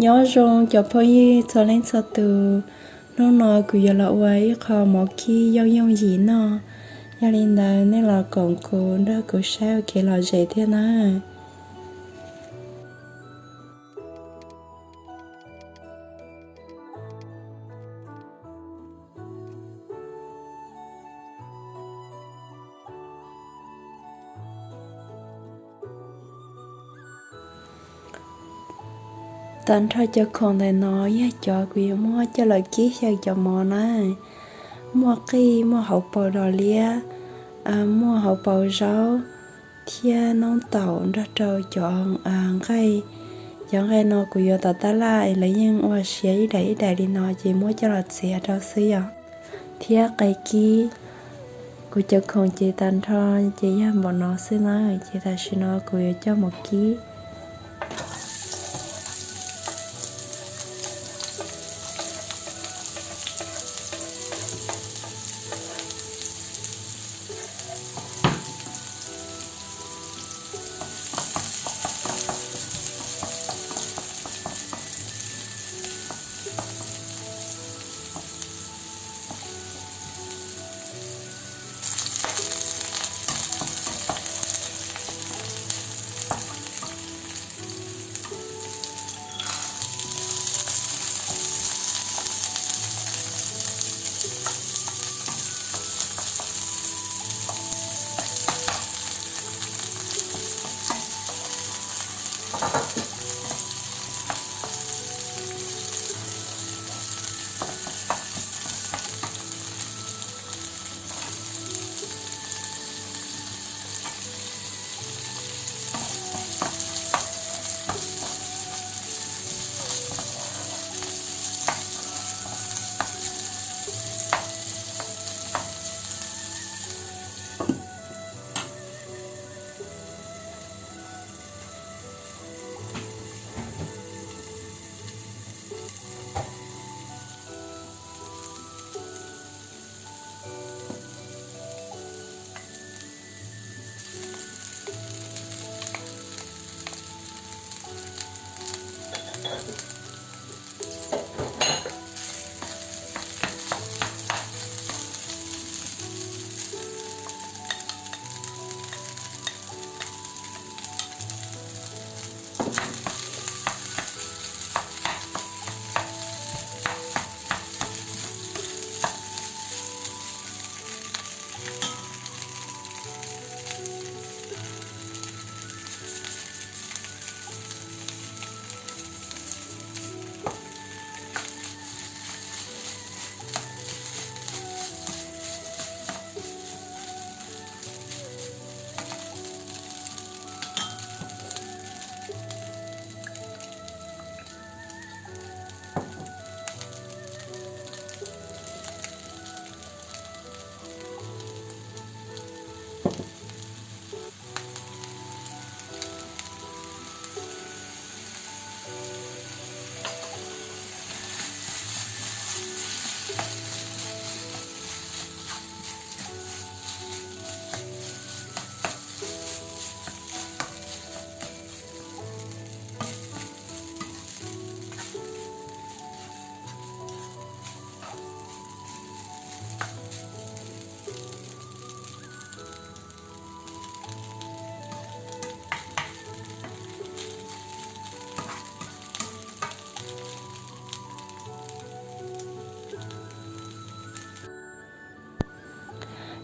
Nyob zoo cov phooj ywg txhua leej txhua tus, hnub no kuv yuav los ua ib qho mov kib yooj yooj yim noj. Yog li ntawd nej los koom kuv nrog kuv saib ua kev lom zem thiab na. Tag nrho cov khoom ntawm no yog cov kuv yuav muab coj los kib xyaw cov mov na. Muaj qij, muaj hauv paus dos liab, muaj hauv paus zaub, thiab noob taum nrog rau cov nqaij. Cov nqaij no kuv yuav tom tab laj es lawv yeej ua siav ib daim ib daim li no ces muab coj los txiav rau xwb yom. Thiab qe kib. Kuv cov khoom ces tag nrho ces yog npaum no xwb na, ces tam sim no kuv yuav coj mus kib.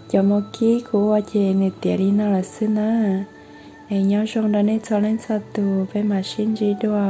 Cov mov kib kuv ua ces nws tiav li no lawm xwb na. Es nyob zoo rau nej txhua leej txhua tus, peb mam sib ntsib dua.